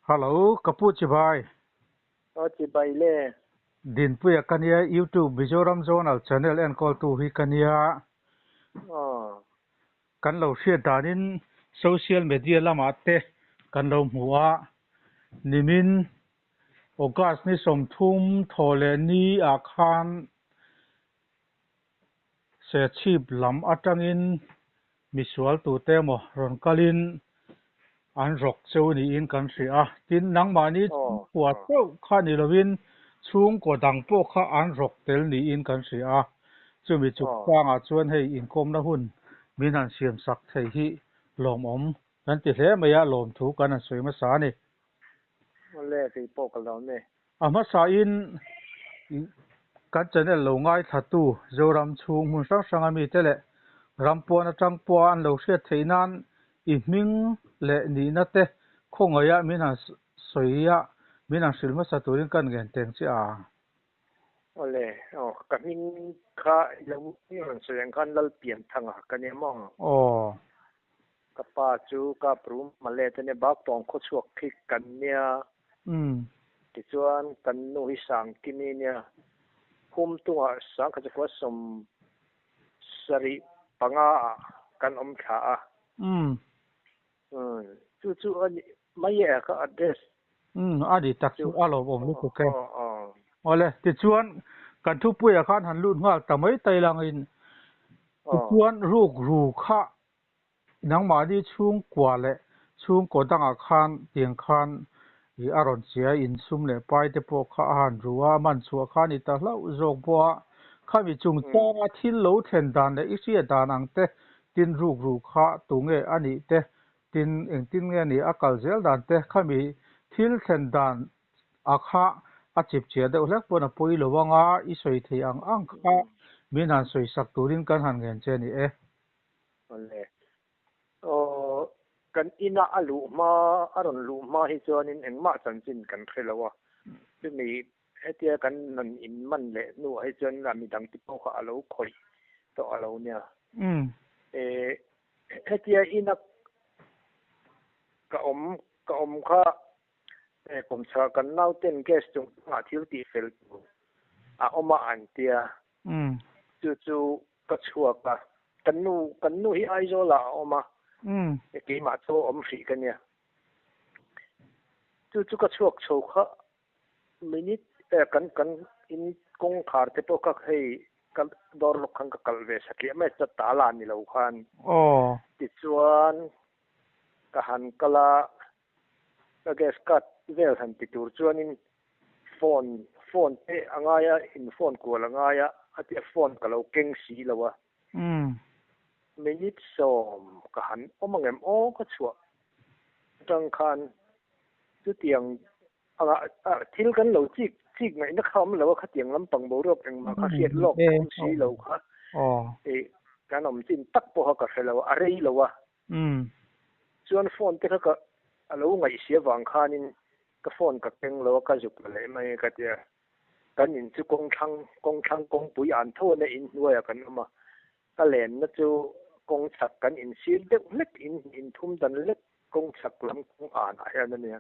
Hello, ka pu chibai. Aw chibai le. Dinpuia ka nia, YouTube Mizoram Zonal Channel enkawltu hi ka nia. Aw. Kan lo hriat danin social media lamah te kan lo hmu a, nimin August ni 30 thaw leh ni ah khan Sechhip lam atangin misual tute emaw rawn kalin an rawk cheu niin kan hria a. Tin, nangmahni chhungkua chauh kha ni lovin chhungkaw dang pawh kha an rawk tel niin kan hria a. Chumi chungchangah chuan hei inkawmna hun min han siamsak thei hi lawmawm kan ti hle mai a, lawmthu kan han sawi hmasa a ni. Awle, kei pawh ka lawm e. A hmasain kan channel lo ngaithlatu Zoram chhung hmun hrang hranga mite leh ram pawn atang pawha an lo hriat theih nan i hming leh nihna te khawngaih a min han sawi a, min han hrilh hmasa turin kan ngen teng che a. Awle, aw ka hming kha i lo rawn sawi ang khan Lalpianthanga ka nia maw? Aw. Ka pa chu kap rum a let a nia, Baktawng khawchhuak khi kan nia. Tichuan kan nu hi Sangkimi nia, Hum tungah Sangkhachakhua 75 ah kan awm thla a. Chu chu a ni mai e ka address. A ni tak chu a lawmawm lutuk e. Awle, tichuan kan thupuiah khan han lut nghal ta mai tai langin tichuan ruk ru kha Nangmahni chhungkua leh chhungkaw dangah khan tiang khan i a rawn che a, insum leh pai te pawh kha a han ru a, a man chhuah kha a ni ta hlauh zawk bawk a. Khami chungchanga thil lo thlen dan leh i hriat dan ang te, tin ruk ru kha tunge a nih te, tin engtin nge ni a kal zel dan te, khami thil thlen dan a kha a chip chiah deuh hlek pawn a pawi lo anga i sawi thei ang ang kha min han sawi sak turin kan han ngen che a ni e. Awle. Aw, kan ina a luh hma, a rawn luh hma hi chuanin engmah chanchin kan hre lo a. Chumi hetia kan rawn inman leh hnuah hi chuan a midang te pawh kha a lo khawih tawh a lo nia. E, hetia ina ka awm, ka awm kha e kawmchhak kan nauten gas chungchangah thil tih fel tur a awm a an tia. Chu chu ka chhuak a, kan nu, kan nu hi Aizawl ah a awm a, keimah chu awm hrih ka nia. Chu chu ka chhuak chho kha minute eh kan kan in kawngkhar te pawh kha hei ka dawr lawk khan ka kalh ve satliah mai a, ta la ni lo khan. Tichuan ka han kal a, ka gas card vel han ti tur chuanin phone phone te a ngai a, in phone kual a ngai a, a tia phone ka lo keng si lo a. Minute 10 ka han awm ang em aw ka chhuah atang khan chutiang anga thil kan lo chik chik ngaihna kha awm lo a, khatiang lampang boruak engmah kha hriat lawk awm si lo kha kan awm chin tak pawha ka hre lo a, a rei lo a. Chuan phone te kha ka a lo ngaihsia vang khanin ka phone ka keng lo a, ka zuk la leh mai ka ti a. Kan in chu kawng thlang kawng thlang kawngpui an tho a in hnuaiah kan awm a. Ka lenna chu kawng chhak kan in sir deuh hlek in in thum dan lek kawng chhak lam kawng anah hian a nia.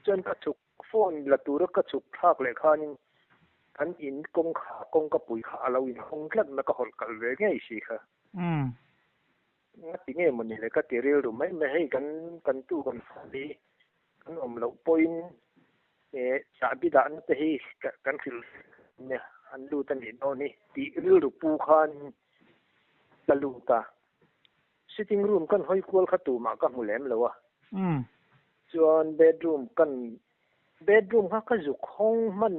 Chuan ka chhuk phone la tura ka chhuk thlak leh khanin kan in kawngkha kawngka pui kha a lo inhawng tlat na ka hawlh kalh ve ngei si kha. Ngati nge mawni le ka ti rilru mai mai hei kan kan tu kan fa hi kan awm loh pawhin eh chahbi dahna te hi kan hrilh nia an lut a nih dawn hi tih rilru pu khan ka lut a sitting room kan hawi kual kha tumah ka hmu lem lo a chuan bedroom kan bedroom kha ka zuk hawng hman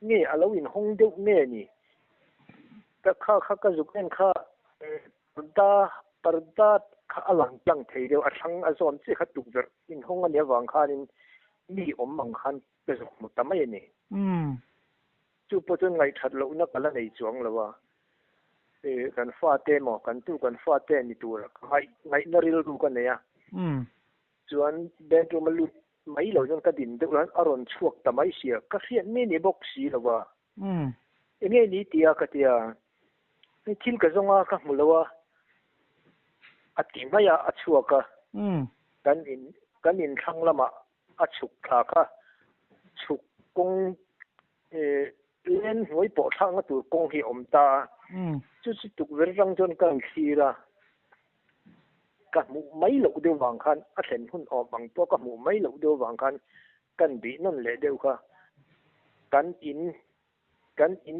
nge a lo inhawng deuh nge ni? Ka kha kha ka zuk en kha parda parda kha a lang tlang thei deuh a thlang a zawn chiah kha tukverh inhawng a nih avang khanin mi awm ang khan ka zuk hmu ta mai a ni. Chu pawh chuan ngaihthat lohna ka la nei chuang lo a, kan fate emaw kan tu kan fate ni tura ka ngaih ngaihna rilru ka nei a. Chuan bedroom a lut mai lo chuan ka din deuh a, a rawn chhuak ta mai sia, ka hriat mi ni bawk si lo a. Enge ni tia ka tia, hei thil ka zawng a ka hmu lo a, a ti mai a, a chhuak a. Kan in kan in thlang lamah A chhuk thla kha chhuk kawng len hnuai pawh thlakna tur kawng hi a awm ta a. Chu chu tukverh atang chuan ka rawn thlir a, ka hmuh mai loh deuh vang khan a thlen hun awm ang pawh ka hmuh mai loh deuh vang khan kan bih nawn leh deuh kha kan in kan in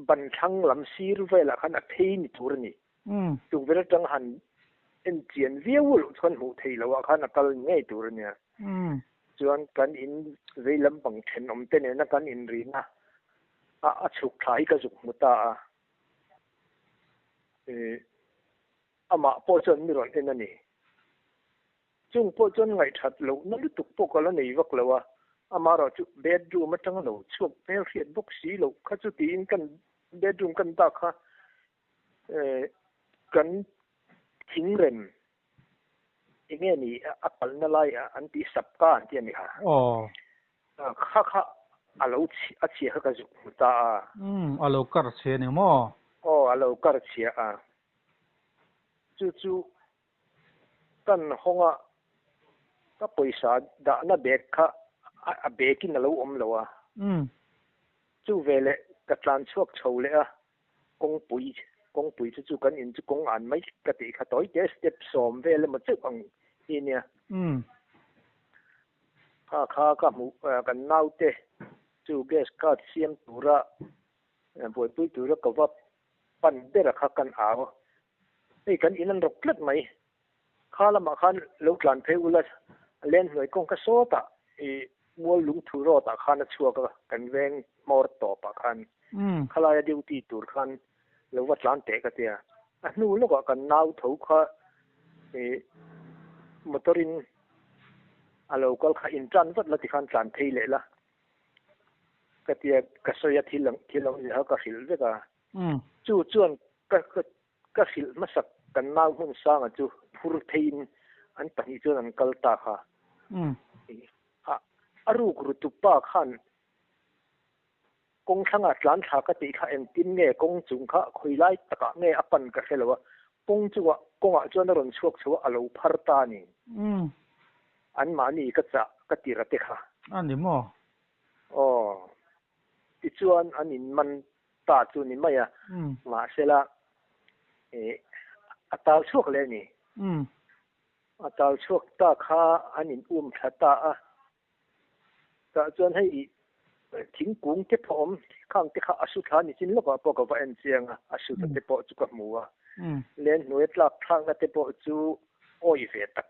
ban thlang lam sir velah khan a phei ni tur a ni. Tukverh atang han en chian viau loh chuan hmuh theih loh ah khan a kal ngei tur a nia. Chuan kan in vei lampang thenawm te nena kan inrina a a chhuk thla hi ka zuk hmu ta a. Amah pawh chuan mi rawn en a ni. Chung pawh chuan ngaihthat lohna lutuk pawh ka la nei vak lo a, amaherawh chu bedroom atanga lo chhuak hmel hriat bawk si loh kha chu tiin kan bedroom kan dak kha Kan thingrem enge ni a palna lai an tih sapka an tih a ni kha. Kha kha a lo a chhia kha ka zuk hmu ta a. Umm a lo kar chhia a ni maw? Aw a lo kar chhia a. Chu chu kan hawng a ka pawisa dahna bag kha a bag in a lo awm lo a. Chu veleh ka tlan chhuak chho leh a. Kawngpui, kawngpui chu chu kan in chu kawng an mai ka tih kha tawi te step sawm vel emaw cheuh ang hi nia. Kha kha ka hmuh kan naute chu gas card siam tura buaipui tura ka va pan ber a kha kan au. Hei kan in an rawk tlat mai. Kha lamah khan lo tlan phei ula len hnuai kawng kha sawtah i mual lungthu road ah khan a chhuak a, kan veng hmawr tawpah khan khalaia duty tur khan lo va tlan teh ka tia. A hnu lawkah kan nau tho kha i motor in a lo kal kha in tan vat la tikhan tlan phei leh la ka tia ka sawi a thil ang thil ang kha ka hrilh vek a. Chu chuan ka Ka hrilh hmasak kan nau hmun sanga chu phur theiin an pahnih chuan an kal ta kha. A ruk rutu pa khan kawng thlangah tlan thla ka tih kha engtin nge kawng chung kha khawi lai takah nge a pan ka hre lo a, kawng chungah kawngah chuan a rawn chhuak chho a, a lo phar ta a ni. Anmahni ka chah ka tir a te kha. A ni maw? Aw. Tichuan an inman ta chu ni mai a, mahsela a tal chhuak leh a ni. A tal chhuak ta kha an in um thla ta a, tah chuan hei thingkung te pawh awm khang te kha a su thla ni chin lawkah pawh ka va en chiang a, a su ta te pawh chu ka hmu a, len hnuaia tlak thlakna te pawh chu awi ve tak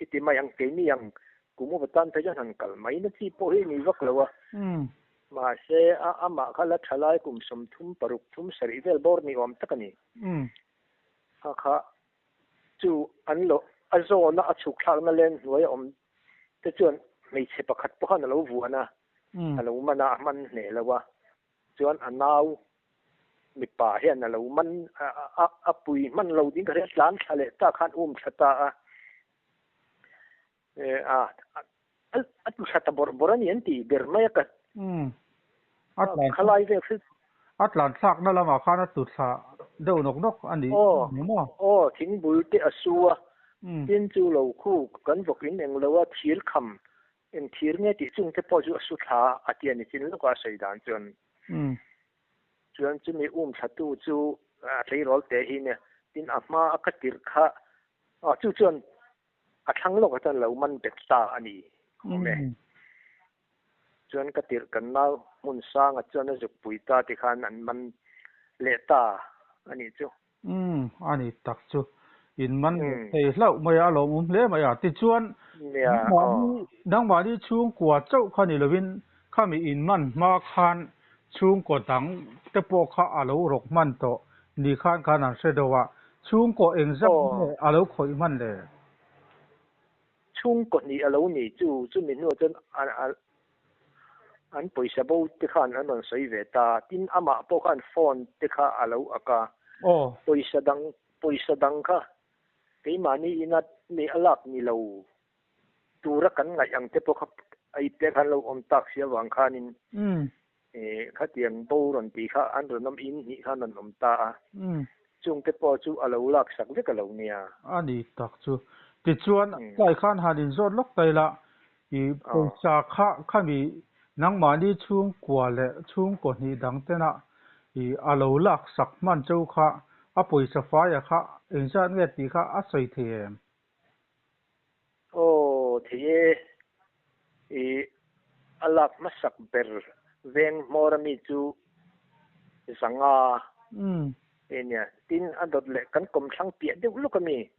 I ti mai ang, keini ang kum upa tan phei chuan han kal mai na chi pawh hi a ni vak lo a. Mahse, a amah kha la tha lai kum 30, 6, thum sarih vel bawr ni awm tak a ni. Kha kha chu an lo a zawna a chhuk thlakna len hnuai a awm te chuan hmeichhe pakhat pawh khan a lo vuan a, a lo man a, a hman hneh lo a. Chuan a nau mipa hian a lo man a pui hman lo ding ka hria tlan thla leh ta khan um thla ta a a a tu thla ta bawrh bawrh a ni an ti ber mai a ka khalai vel hri a tlan thlak na lamah khan a tu thla deuh nawk nawk a ni maw? Aw thingbul te a su a tin chu lo khu kan vawk in eng lo a thir kham Eng thir nge tih chung te pawh chu a su thla a ti a ni chin lawk a a sawi dan chuan. Chuan chumi um thla tu chu a tleirawl teh hi nia tin a hma a ka tirh kha aw chu chuan a thlang lawk ah chuan lo man bet ta a ni awm e. Chuan ka tirh kan nau hmun sanga chuan a zuk pui ta ti khan an man leh ta a nih chu. Umm, a ni tak chu. In man leh thei hlauh mai a, a lawmawm hle mai a. Tichuan, nangmahni nangmahni chhungkua chauh kha ni lovin khami in man hma khan chhungkaw dang te pawh kha a lo rawk hman tawh ni khan khan an hre deuh a. Chhungkaw engzat nge a lo khawih hman le? Chhungkaw hnih a lo ni chu, chumi hnuah chuan a An pawisa bo te khan an rawn sawi ve ta. Tin, amah pawh khan phone te kha a lo ak a. Pawisa dang, pawisa dang kha keimahni ina mi a lak ni lo tura kan ngaih ang te pawh kha a ip te khan lo awm tak si avang khanin khatiang bo rawn tih kha an rawn awm in hnih khan rawn awm ta a. Chung te pawh chu a lo laksak vek a lo nia. A ni tak chu. Tichuan tlai khan han inzawt lawk ta ila, i pawisa kha khami nangmahni chhungkua leh chhungkaw hnih dang tena i a lo lak sak hman cheu kha a pawisa faia kha engzat nge tih kha a sawi thei em? Aw thei e, i a lak hmasak ber veng hmawr ami chu zanga nia, tin a dawt leh kan kawmthlang piah deuh lawk ami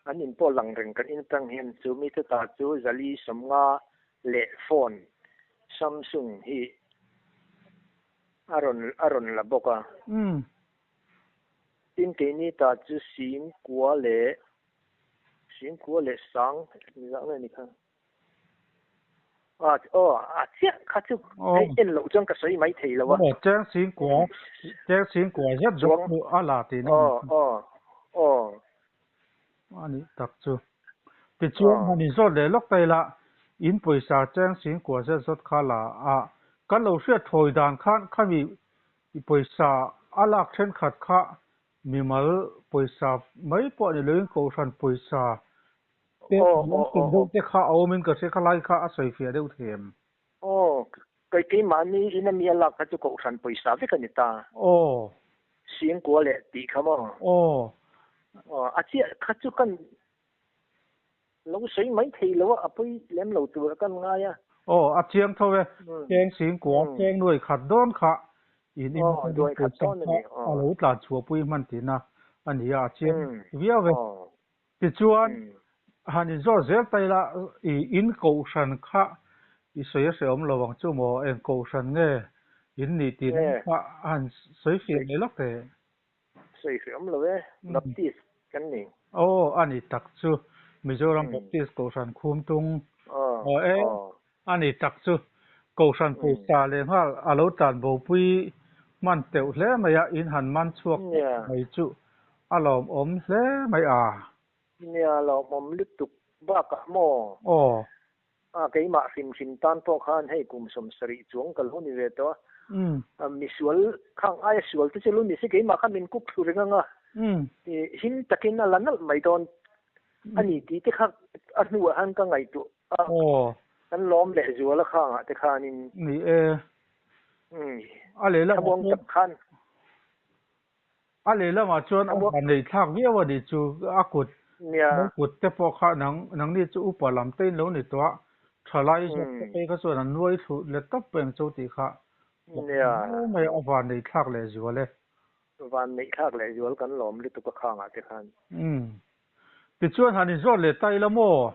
an in pawh lang reng kan in atang hian chu mi chuta chu zali sawmnga leh phone Samsung hi a rawn a rawn la bawk a. Tin keini ta chu singkua leh Singkua leh sang engzah nge ni kha? A aw a chiah kha chu hei en loh chuan ka sawi mai thei lo a. Aw cheng singkua cheng singkua zet zawk chu a la tih na Aw aw aw. A nih tak chu. Tichuan han inzawt leh lawk ta ila in pawisa cheng singkua zet zawt kha la a kan lo hriat thawi dan khan khami pawisa a lak thenkhat kha Mimal pawisa mai pawh ni loin Kohhran pawisa te an tum deuh te kha a awmin ka hria kha lai kha a sawi fiah deuh thei em? Aw, kei keimahni in a mi a lak kha chu Kohhran pawisa vek a ni ta. Aw. Singkua leh tih kha maw? Aw. Aw, a chiah kha chu kan lo sawi mai thei lo a, a pawi lem lo tur a kan ngai a. Aw, a chiang tho e. Cheng singkua, cheng nuai khat dawn kha in in pawisa kha a lo tlan chhuahpui hman tihna a ni a, a chiang viau e. Tichuan, han inzawt zel ta ila, i in kohhran kha i sawi a hrehawm lo ang chu maw, eng kohhran nge in nih tihna kha han sawi fiah leh lawk teh. Sawi hrehawm lo e, Baptist kan ni. Aw, a ni tak chu. Mizoram Baptist Kohhran Khumtung. Aw e, a ni tak chu. Kohhran pawisa leh nghal a lo tlan bopui hman teuh hle mai a, in han man chhuak mai chu a lawmawm hle mai a. Nia, lawmawm lutuk bakah maw? Aw. A, keimah hrim hrim tan pawh khan hei kum 70 chuang ka lo ni ve tawh a, misual khang aia sual te chu lo ni se keimah kha min kuk thlu reng ang a, him takin a la nalh mai dawn a ni tih te kha a hnuah khan ka ngaihtuah a, kan lawm leh zual a khangah te khanin. Ni e. A lehlamah Thlamuang tak khan. A lehlamah chuan a van neih thlak viau a nih chu a kut kut te pawh kha nang nangni chu upa lam te in lo ni tawh a, thalai zawk te phei kha chuan an nuai thlu let tawp peng chu tih kha mai a van neih thlak leh zual e. Van neih thlak leh zual kan lawm lutuk a khangah te khan. Tichuan han inzawt leh ta ila maw?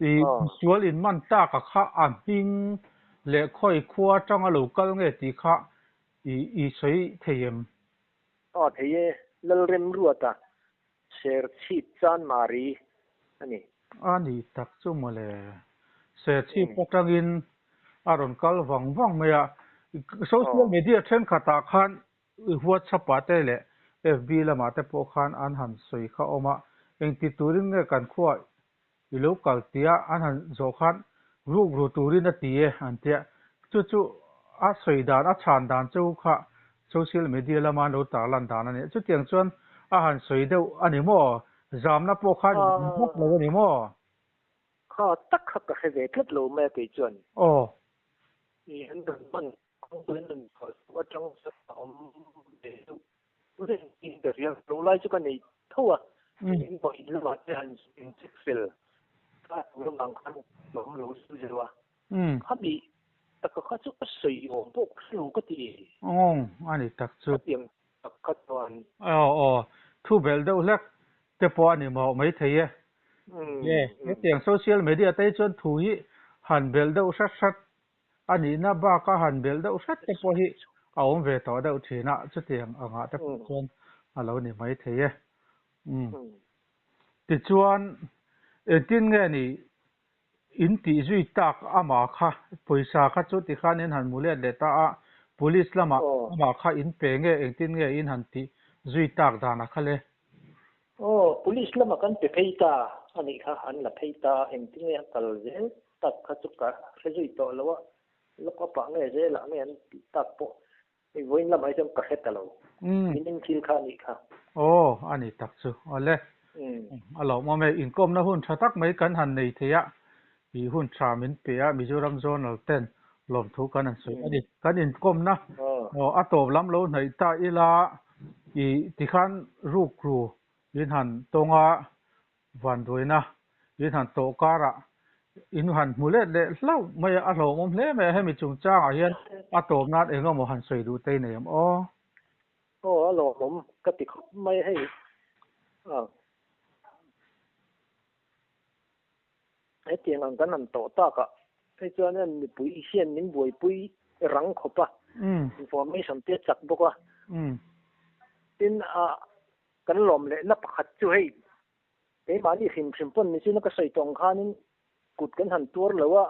I sual in man tak a kha a hming leh khawi khua atanga lo kal nge tih kha I i sawi thei em? Aw thei e, Lalremruata Serchhip Chanmari a ni. A ni tak chu mawle. Serchhip atangin a rawn kal vang vang mai a. Social media thenkhatah khan WhatsApp ah te leh FB lamah te pawh khan an han sawi kha awm a. Engti turin nge kan khuaah I lo kal tia an han zawh khan ruk ru turin a ti e an tia. Chu chu a sawi dan, a chhan dan chu kha social media lama an lo tarlan dan a ni. Chutiang chuan a han sawi deuh a ni maw? Zamna pawh khan in hmu vak lo a ni maw? Kha tak kha ka hre ve tlat lo mai a kei chuan. Aw. I an rawn hman kawng an rawn chhuah chhuah atang chuan a awm ve deuh Reng ka hria, lo lai chu ka nei tho a, engemaw in lamah te han in check fel ta tur avang khan ka awm lo zeuh zeuh a, khami taka kha chu ka sawi awm pawh ka hre lo ka ti. Awng a ni tak chu. Khatiang tak kha chuan. Aw aw, thu belh deuh hlek te pawh a ni mawh maithei e. Nge, hetiang social media te hi chuan thu hi han belh deuh hrat hrat A nihna baka han belh deuh hret te pawh hi a awm ve tawh deuh thin a, chutiang angah te pawh chuan a lo ni mai thei e. Umm. Tichuan, engtin nge ni in tih zui tak amah kha, pawisa kha chu tikhan in han mu let leh ta a, police lamah amah kha in pe nge engtin nge in han tih zui tak dan a kha le? Aw, police lamah kan pe phei ta a nih kha, an la phei ta, engtin nge a kal zel tak kha chu ka hre zui tawh lo a, lock up ah nge zelah nge an tih tak pawh hei vawiin lamah hi chuan ka hre ta lo, nimin thil kha a nih kha. Aw, a ni tak chu, awle. A lawmawm e, inkawmna hun tha tak mai kan han nei thei a, i hun tha min pe a, Mizoram Journal ten lawmthu kan han sawi a ni. Kan inkawmna a tawp lam lo hnaih ta ila, i tikhan rukru in han tawng a, vanduaina in han tawh karah in han hmu let leh hlauh mai a, a hlawmawm hle mai a, hemi chungchangah hian a tawp nan eng emaw han sawi duh te i nei em aw? Aw a lawmawm ka ti khawp mai hei a. Hetiang ang kan han tawh tak ah hei chuan hian mipui hian min buaipui rang khawp a, information te a chak bawk a. Tin a kan lawm lehna pakhat chu hei keimahni hrim hrim pawn ni chu ka sawi tawh ang khanin kut kan han tuar lo a,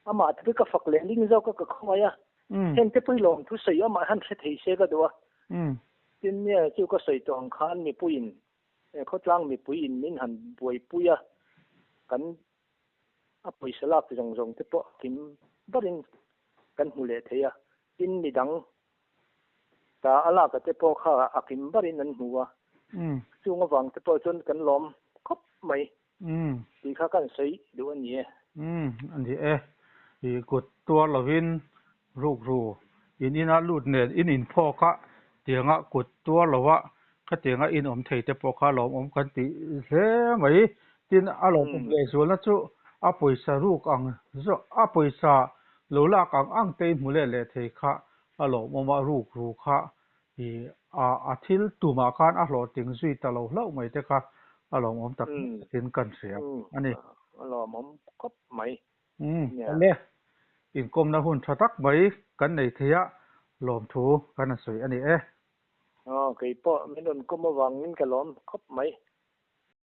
Amah te ka fak leh ling zawk a ka khawngaih a, heng te pawh i lawm thu sawi amah han hre thei se ka duh a. Tin nia chu ka sawi tawh ang khan mipuiin khawtlang mipuiin min han buaipui a, kan a pawisa lak zawng zawng te pawh kim barin kan hmu leh thei a, tin midang ta a lak a te pawh kha a kim barin an hmu a, chung avang te pawh chuan kan lawm khawp mai. Tih kha kan sawi duh a ni e. Umm a ni e. I kut tuar lovin rukru in ina lut nen in inphawk a, tianga kut tuar lova khatianga in awm thei te pawh kha lawmawm kan ti hle mai. Tin a lawmawm lehzualna chu a pawisa ruk ang zawh a pawisa lo lak ang ang te in hmu let leh thei kha a lawmawm a, rukru kha I a a thil tumah khan a hlawhtling zui ta lo hlauh mai te kha a lawmawm tak takin kan hria a ni. A lawmawm khawp mai. Umm awle, inkawmna hun tha tak mai kan nei thei a, lawmthu kan han sawi a ni e. Aw, kei pawh min rawn kawm avangin ka lawm khawp mai.